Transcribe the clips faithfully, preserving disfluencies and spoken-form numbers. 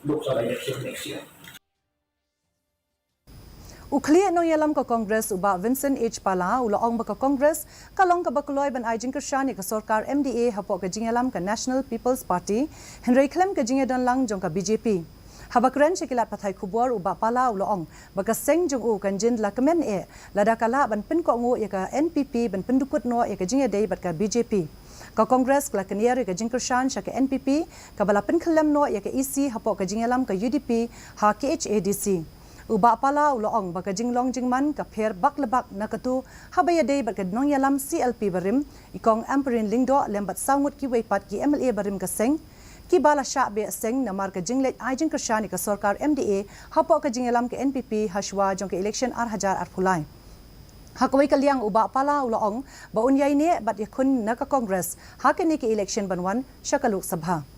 U khlieh nongïalam ka Congress u Bah Vincent H Pala u la ong ba ka Congress ka long kaba kloi ban ai jingkyrshan ïa ka sorkar M D A hapoh ka jingïalam ka National People's Party, hynrei khlem ka jingïadon lang jong ka B J P. Haba kren sha ki lad pathai khubor u Bah Pala u la ong ba ka seng jong u kan jin la kmen eh lada ka lah ban pynkohnguh ïa ka N P P ban pyndukut noh ïa ka jingïadei bad ka B J P. Ka Congress ka la kniar ïa ka jingkyrshan sha ka N P P kaba la pynkhyllem noh ïa ka E C hapoh ka jingïalam ka U D P ha K H A D C. U Bah Pala u la ong ba ka jinglong jingman ka pher bak le bak na katu haba ïadei bad ka nongïalam C L P barim i Kong Ampareen Lyngdoh lem bad saw ngut kiwei pat ki M L A barim ka seng kiba la shah beh seng namar ka jingleit ai jingkyrshan ïa ka sorkar M D A hapoh ka jingïalam ka N P P hashwa jong ka election ar hajar arphew lai. Ha kawei ka liang u Bah Pala u la ong ba un ïaineh bad ïakhun na ka Congress ha kane ka election ban wan sha ka Lok Sabha.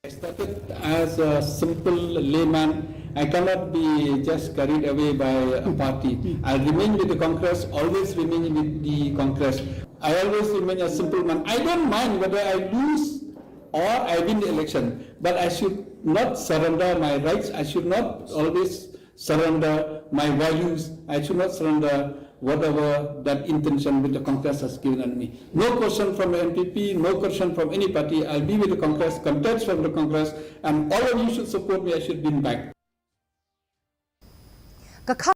I started as a simple layman. I cannot be just carried away by a party. I'll remain with the Congress, always remain with the Congress. I always remain a simple man. I don't mind whether I lose or I win the election, but I should not surrender my rights. I should not always surrender my values. I should not surrender whatever that intention with the Congress has given on me. No question from the N P P, no question from any party. I'll be with the Congress, contest from the Congress, and all of you should support me. I should win back. Ka kha